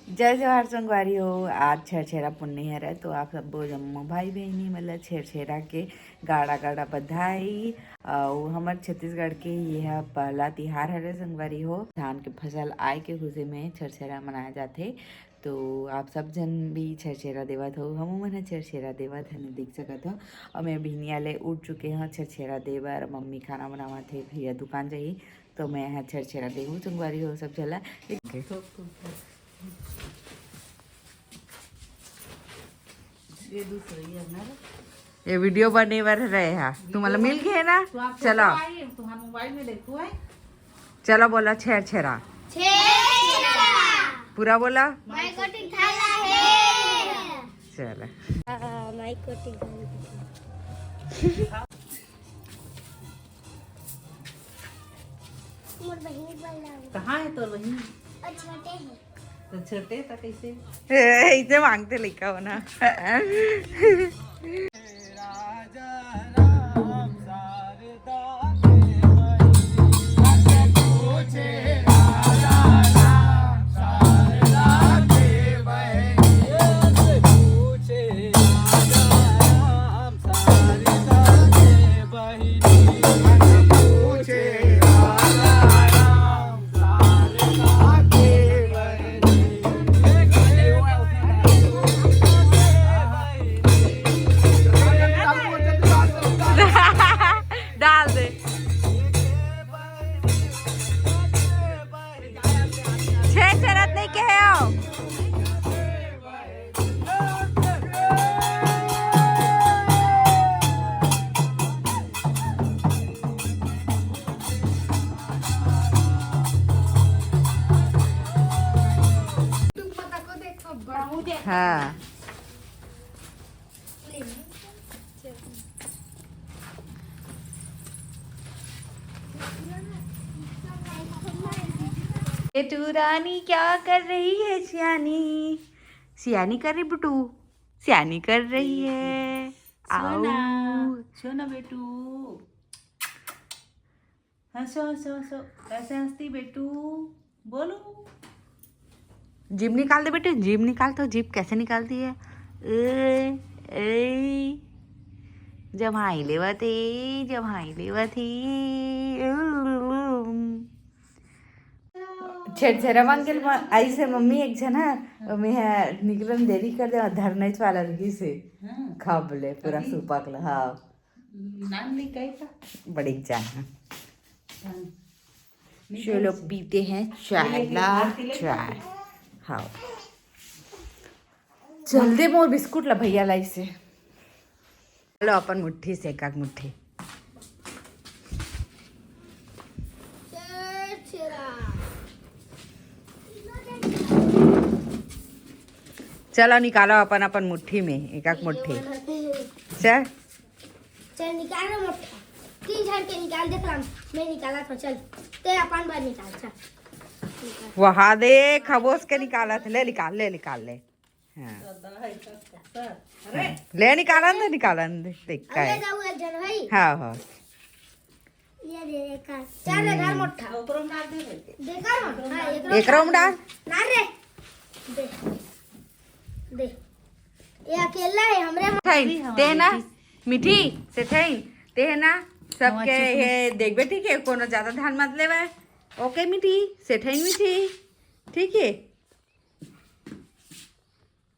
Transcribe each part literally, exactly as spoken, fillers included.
जय जोहार संगवारी हो, आज छेरछेरा पुन्नी हरे, तो आप सब्बो जम्मो भाई बहिनी मन ल छेरछेरा के गाड़ा गाड़ा बधाई। अउ हमर छत्तीसगढ़ के ये ह पहला तिहार हरे संगवारी हो। धान के फसल आए के खुशी में छेरछेरा मनाए जाथे, तो आप सब झन भी छेरछेरा देवत हो, हमू मन ह छेरछेरा देवत हन, देख सकत हो। अउ मैं बिहनिया ले उठ चुके हव छेरछेरा दे बर। मम्मी खाना बनावत हे, भैया दुकान जाही, तो मैं ह छेरछेरा देहूँ संगवारी हो सब झन ला। ये दूसरी है ना? ये वीडियो बने बर रहे हा, तुमला मिल गए ना? तो आप चलो। फोटो आई, तुम्हारे मोबाइल में देखो है। चलो बोला छेरछेरा। छेरछेरा। पूरा बोला। माई कोटी खाला है। चलो। माई कोटी खाला। मोर बहिनी बोल रहा हूँ। कहाँ है तोर बहिनी? और छोटे हैं। तो छोटे तो कैसे? ए, इसे मांगते लइका हो ना। डाल दे। छेरछेरा नहीं कहे हो। हाँ। बेटू रानी क्या कर रही है सियानी? सियानी कर रही बेटू, सियानी कर रही है। आओ। सोना, सोना बेटू। हंसो, हंसो, हंसो। कैसे हंसती बेटू? बोलो। जीभ निकाल दे बेटे, जीभ निकाल। तो जीभ कैसे निकालती है? ए, ए, जम्हाई लेवत हे, जम्हाई लेवत हे। छेरछेरा मांगे ल म-, आई से मम्मी एक झन ह, ओमे ह निकलन देरी कर दे, धरनेच वाला रही से। हाँ। खब ले पूरा अभी सुपक ल, हाँ। नाम लिखाई का? बड़ी जान है। हाँ। चलो पीते हैं चाय ला, चाय। हाँ। चल दे मोर बिस्कुट ला भैया लाई से। लो अपन मुट्ठी से एक आध मुट्ठी। चलो निकालो अपन अपन मुट्ठी में एक आध मुट्ठी। चल। चल निकाल रे मोटा। तीन झाड़ के निकाल दे राम। मैं निकाला था, चल। ते अपन बार निकाल, चल। निकाल। वहा दे खबोस के निकाला था, ले निकाल, ले निकाल, ले। हाँ। अरे। ले निकालन दे, निकालन दे, देख का अरे है। जाऊ एक जन भाई। हाँ, हाँ। ये दे एक का। चार हजार मोटा। ओकरो मार दे रे। देखा ना? हाँ, एकरो एकरो में डाल। मार रे। दे। दे। ये अकेला है, हमरे में थैन, ते ना, मीठी, से थैन, ते है ना, सबके ये देखबे, ठीक है, कोनो ज्यादा ध्यान मत लेवे। ओके, मीठी, से थैन, मीठी, ठीक है।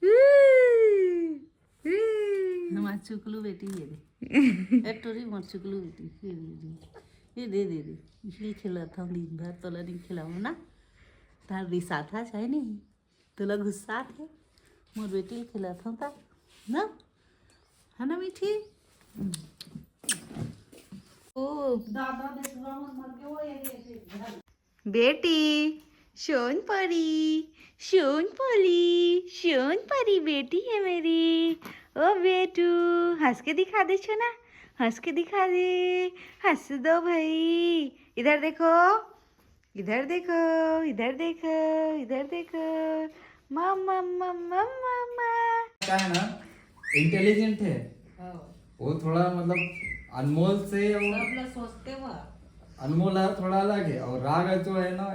हम्म, हम्म। हमार चुकलू बेटी ये दे। ए टोरी मोर चुकलू बेटी, ये दे, दे। ये दे, दे, दे। इसलिए खिलाता हूँ दिन भर, तोला नहीं खिलाऊँ ना। तार रिसात हा, चाहे नहीं। तोला गुस्सा आथे? मोर बेटी ल खिलात हूँ ता। ना? है ना मीठी? ओ। दादा बेटुआ मन मर के वो ये, ये, ये, ये। बेटी, सोन परी, सोन परी, सोन परी बेटी है मेरी। ओ बेटू, हंस के दिखा दे छोना, हंस के दिखा दे, हंस दो भाई। इधर देखो, इधर देखो, इधर देखो, इधर देखो। मम्मा, मम्मा, मम्मा। क्या है ना, इंटेलिजेंट है। हाँ। वो थोड़ा मतलब अनमोल से वो सब लोग सोचते हुआ। अनमोल है थोड़ा अलग है, और राग है जो है ना,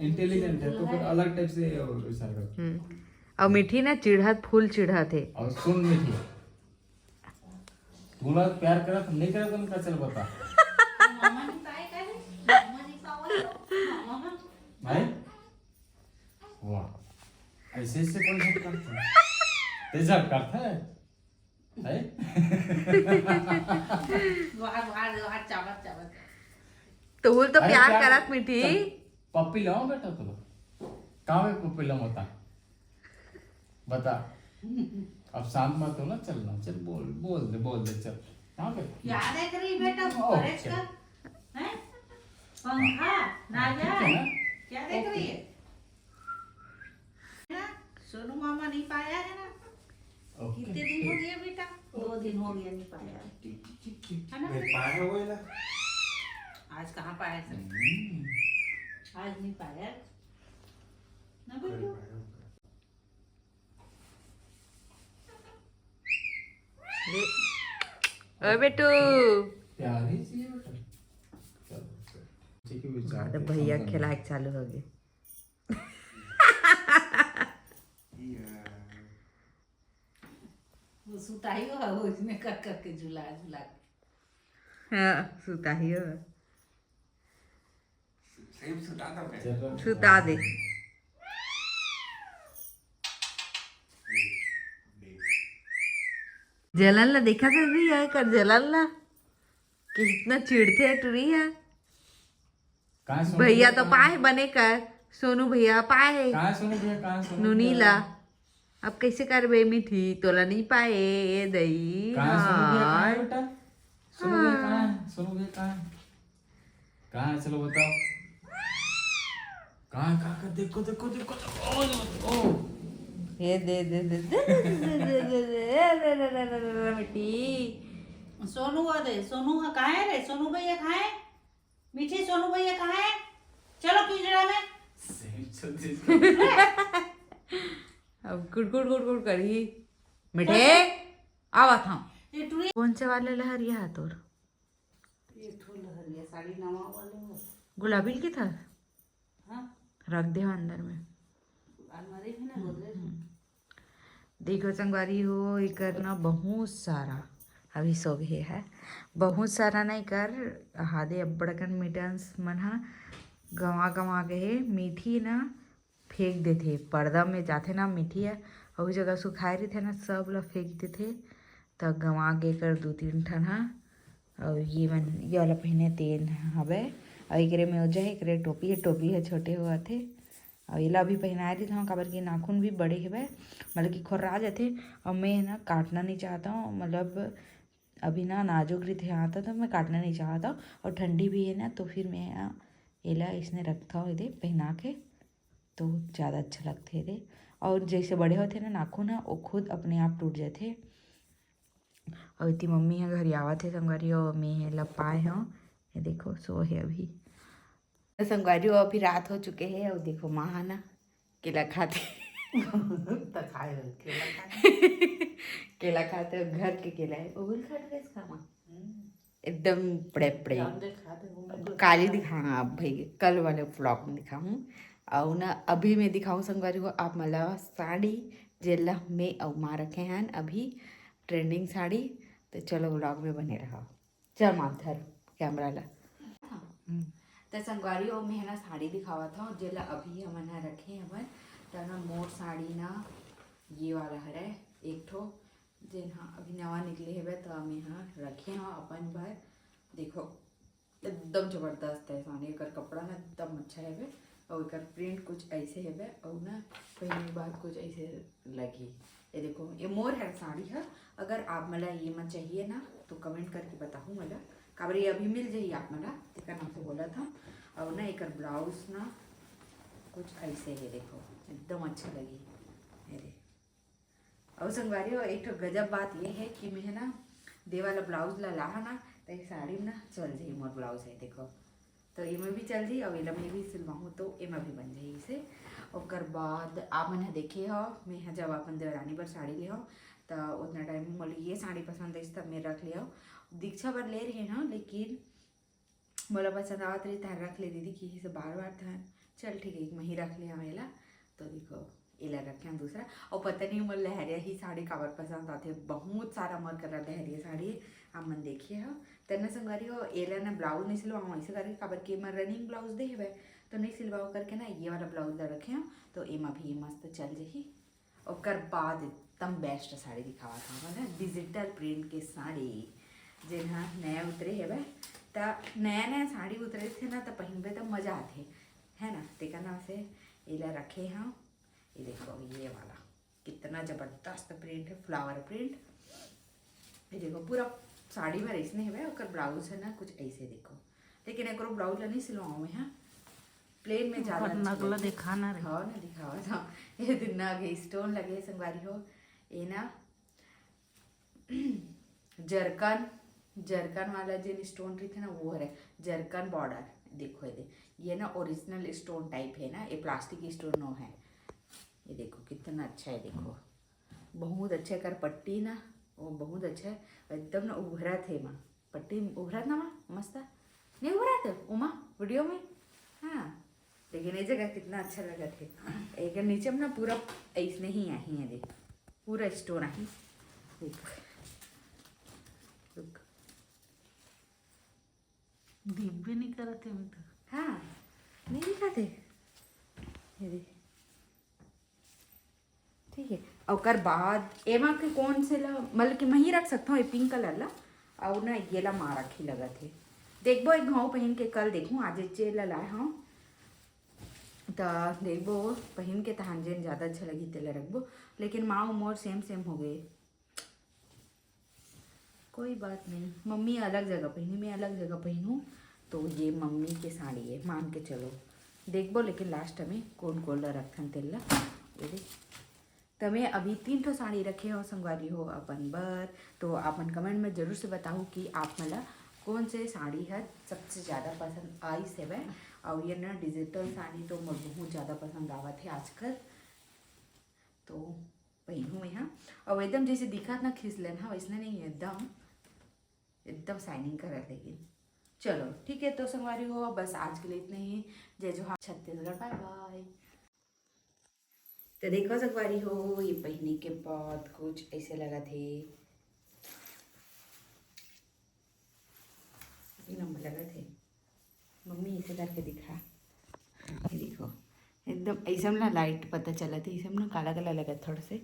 इंटेलिजेंट है, तो फिर अलग टाइप से और विचार करता है। हम्म। और मीठी ना चिढ़त, फुल चिढ़त है। और सुन मीठी, तोला प्यार करत नहीं करत, उनका चल बता। मामा नहीं पाए का रे? मामा नहीं पावा तो मामा। भाई, वाह, ऐसे ऐसे कौन सब करता है? तेजा करता है, है? बाहर बाहर बाहर चावत चावत। तो बोल तो अरे प्यार प्यार करत मीठी। चल, पप्पी लाओ बेटा, तोला कहाँ में पप्पी लाओ, बता, बता। अब शांत मत हो ना, चल ना, चल, बोल, बोल दे, बोल दे, चल। कहाँ पे? क्या देख रही बेटा, वो ओके। फ्रिज का? हैं? पंखा? हाँ, ठीक राजा? है ना? क्या देख रही है? है ना? सोनू मामा नहीं पाया है ना? ओके। कितने दिन हो गया बेटा? दो दिन हो गया नहीं पाया। ठीक, ठीक, ठीक, ठीक। है ना? मैं पाया हुआ है ना। आज कहाँ पाया सर? हम्म। आज नहीं पाया ना बेटू। ले। ओ बेटू। प्यार ही चाहिए बेटा। चलो, चलो। ठीक है, विचार अरे के भैया समझ में। खिलाए के चालू हो गए। वो सुताई हो, वो इसमें कर करके झुला झुला के। हाँ, सुता ही हो। सेम सुता था मैं। चलो। सुता दे। जलन ला देखा कर भी है कर जलन ला, कितना चिढ़ते है टुरी है। कहाँ सोनू भैया तो कहाँ? पाए बने कर, सोनू भैया पाए। कहाँ सोनू भैया, कहाँ सोनू नुनी भैया? ला। अब कैसे करबे मीठी, तोला नहीं पाए, ए दई। कहाँ सोनू भैया, कहाँ है हाँ। बेटा? सोनू भैया कहाँ है? सोनू भैया कहाँ है? कहाँ है? चलो बताओ। कहाँ, कहाँ, कहाँ? देखो, देखो, देखो, देखो। ओ, ओ। ये दे दे दे दे दे दे दे दे दे दे दे दे दे दे दे दे मिट्टी। सोनू वो दे, सोनू कहाँ है रे? सोनू भैया कहाँ है? मीठी सोनू भैया कहाँ है? चलो पिंजरा में। सेम चलते। अब गुड़ गुड़ गुड़ गुड़ करी। मिठे, आवा था। ये टुरी। कौन से वाले लहरिया है तोर? ये ठो लहरिया साड़ी नवा वाले हो। गुलाबी के था, हाँ, रख दे अंदर में। अलमारी में ना गोदरेज में। देखो संगवारी हो, एकर ना बहुत सारा अभी सोगे है, बहुत सारा ना एकर हादे अब्बड़कन मिटन्स मन हा गंवा गंवा गए हे। मीठी ना फेंक देथे, पर्दा में जाथे ना मीठी ह, अउ जगह सुखाए रहिथे ना, सब ल फेंक देथे। त गंवा गे एकर दू तीन ठन हा। अउ ये मन, ये वाला पहिने तेन हवे, अउ एकरे में ओजा हे, एकरे टोपी हे, टोपी ह छोटे होवत हे। अउ एला अभी पहिनाए रहिथंव, काबर कि नाखून भी बड़े हेवय, मतलब कि खोर्रा जाथे। अउ मैं ना काटना नहीं चाहत हंव, मतलब अभी ना नाजुक रहिथे हाथ ह, तो मैं काटना नहीं चाहत हंव। अउ ठंडी भी हे ना, तो फिर मैं ना एला इसने रखथंव एदे पहिना के, तो ज़्यादा अच्छा लगथे एदे। अउ जैसे बड़े होथे ना नाखून ह, वो खुद अपने आप टूट जाथे। अउ इति मम्मी ह घरी आवत हे संगवारी, अउ मैं एला पाए हंव। ये देखो, सो हे अभी। संगवारी हो, अभी रात हो चुके हे, अउ देखो माँ ह ना केला खाथे। तो खाए हो, केला खाए। केला खाथे, घर के केला हे, वो भी खा रहे इसका माँ। एकदम बड़े बड़े। जान दे, खा दे, वो मैं तो काली दिखाऊँ आप भाई, कल वाले व्लॉग में दिखाऊँ। और ना अभी मैं दिखाऊँ संगवारी हो आप मला साड़ी, जेला मैं अउ माँ रखे हैं अभी ट्रेंडिंग साड़ी। तो चलो व्लॉग में बने रहो। चल माँ धर कैमरा ला। हम्म। तो संगवारी हो मैं ना साड़ी दिखावत हूँ, जेला अभी हमन ह रखे हवन। तो ना मोर साड़ी ना ये वाला हरे एक ठो, जेन हा अभी नवा निकले हेबे, तो मैं हा रखे हूँ अपन बर। देखो एकदम जबरदस्त है साड़ी, एकर कपड़ा ना एकदम अच्छा हेबे, और एकर प्रिंट कुछ ऐसे हेबे, और ना पहनने के बाद कुछ ऐसे लगी। ये देखो, ये मोर है साड़ी है। अगर आप मला ये मन चाहिए ना, तो कमेंट करके बताहू मला, काबर ये अभी मिल जाही आप मला, तेकर नाम से बोला था। और ना एकर ब्लाउज ना कुछ ऐसे है, देखो एकदम अच्छा लगी। ये दे। और संगवारी हो, एक ठो गजब बात ये है कि मैं है ना दे वाला ब्लाउज ला लाहा ना, तो ये साड़ी में ना चल जाही मोर ब्लाउज है, देखो। तो एमे भी चल जाही और एला मैं भी सिलवाहूँ तो एमा भी बन जाही इसे। ओकर बाद आप मन ह देखे हो, मैं ह जब अपन देवरानी बर साड़ी ले हो, तो उतना टाइम मोला ये साड़ी पसंद आइस तब मैं रख ले हो। दीक्षा बर ले रहे हो, लेकिन मोला पसंद आवत रही, तहन रख ले दीदी, किहिस बार बार, तहन चल ठीक है, एक मही रख ले हमें ला। तो देखो, एला रखे हैं दूसरा। और पता नहीं मोर लहरिया ही साड़ी काबर पसंद आथे, बहुत सारा मोर करा लहरिया साड़ी है, आप मन देखिए हो। तेन संगवारी हो, एला ना ब्लाउज नहीं सिलवाऊँ ऐसे करके, काबर कि मैं रनिंग ब्लाउज दे हवे, तो नहीं सिलवाओ करके ना ये वाला ब्लाउज ला रखे हो, तो एमा भी मस्त चल जही। ओकर बाद एकदम बेस्ट साड़ी दिखावत हूँ, मतलब डिजिटल प्रिंट के साड़ी, जेन ह नया उतरे हेवय। त नया नया साड़ी उतरे थे ना, त पहिनबे त मजा आथे, है ना। तेकर नाम से एला रखे हूँ। ये देखो, ये वाला कितना जबरदस्त प्रिंट है, फ्लावर प्रिंट। ये देखो, पूरा साड़ी भर ऐसने हेवय, ओकर ब्लाउज है ना कुछ ऐसे, देखो। लेकिन एकरो ब्लाउज ला नहीं सिलवाऊँ मैं, हाँ, प्लेन में ज्यादा ओकर अच्छा नकला लगथे। दिखा ना रे। हाँ ना, दिखावा था। ये दिन ना आगे स्टोन लगे संगवारी हो, ये ना जरकन, जरकन वाला जेन स्टोन रहिथे ना, वो हरे जरकन बॉर्डर। देखो ये दे, ये ना ओरिजिनल स्टोन टाइप है ना, ये प्लास्टिक स्टोन नो है। ये देखो कितना अच्छा है, देखो बहुत अच्छा। एकर पट्टी ना, वो बहुत अच्छा है, एकदम ना उभरत है माँ, पट्टी उभरत ना माँ, मस्त। नहीं उभरत है उमा वीडियो में? हाँ, लेकिन ये जगह कितना अच्छा लगत है। एकर नीचे में ना पूरा ऐसने ही आही है, देख, पूरा स्टोन आही। देख, देख। दिखबे नहीं करत है अभी तक। हाँ, नहीं दिखाते। ये देख, ठीक है। ओकर बाद एमा के कौन से ला, मतलब कि मैं ही रख सकता हूँ ये पिंक कलर ला, और ना ये ला माँ रखी लगत है। देखबो एक घाव पहन के, कल देखूँ, आज एचे ला लाए हूँ, त देखबो पहन के, तहान जेन ज्यादा अच्छा लगी तेला रखबो। लेकिन माँ मोर सेम सेम हो गए। कोई बात नहीं, मम्मी अलग जगह पहनी, मैं अलग जगह पहनूँ, तो ये मम्मी के साड़ी है, मान के चलो। देखबो लेकिन लास्ट में कौन कौन ला रखथन तेला। ये देख, त मैं अभी तीन ठो साड़ी रखे हो संगवारी हो अपन बर। तो आप मन कमेंट में जरूर से बताओ कि आप मन ला कौन से साड़ी है सबसे ज़्यादा पसंद आइस हेवय। और ये ना डिजिटल साड़ी तो मोर बहुत ज़्यादा पसंद आवत है आजकल, तो पहनूँ मैं, हाँ। और एकदम जैसे दिखत ना खिसलन, हाँ, वैसने नहीं है, एकदम एकदम शाइनिंग करत। लेकिन चलो ठीक है, तो संगवारी हो, बस आज के लिए इतना ही। जय जोहार, छत्तीसगढ़, बाय बाय। तो देखो संगवारी हो, ये पहने के बाद कुछ ऐसे लगत हे, एक नंबर लगत हे। मम्मी ऐसे करके दिखा, हाँ, ये देखो, एकदम ऐसे ना लाइट पता चलत हे, ऐसे ना काला काला लगत थोड़ा से,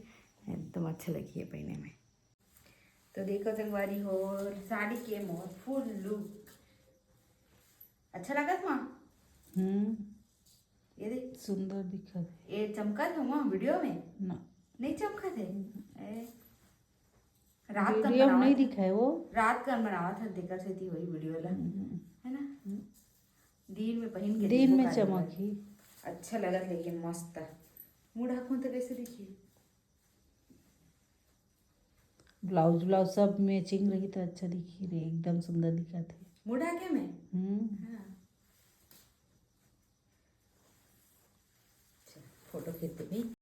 एकदम अच्छा लगी है पहने में। तो देखो संगवारी हो, साड़ी के मोर फुल लुक। अच्छा लगत माँ? हम्म। ये देख, सुंदर दिखत हे। ये चमकत हो माँ वीडियो में? ना। नहीं चमकत हे? ए, रात कन वीडियो में बनावत नहीं हे। दिखाए वो। रात कन बनावत हे, तेकर सेती वही वीडियो ला। हम्म। है ना? हम्म। दिन में पहन के दिन देखो में का चमक लगत। ही। अच्छा लगत, लेकिन मस्त। मुंह ढाकूं तो कैसे दिखी? ब्लाउज, ब्लाउज सब मैचिंग रही तो अच्छा दिखी रे, एकदम सुंदर दिखत हे। मुंह ढाके में? हम्म। हाँ। चल, फोटो खींच दे भाई।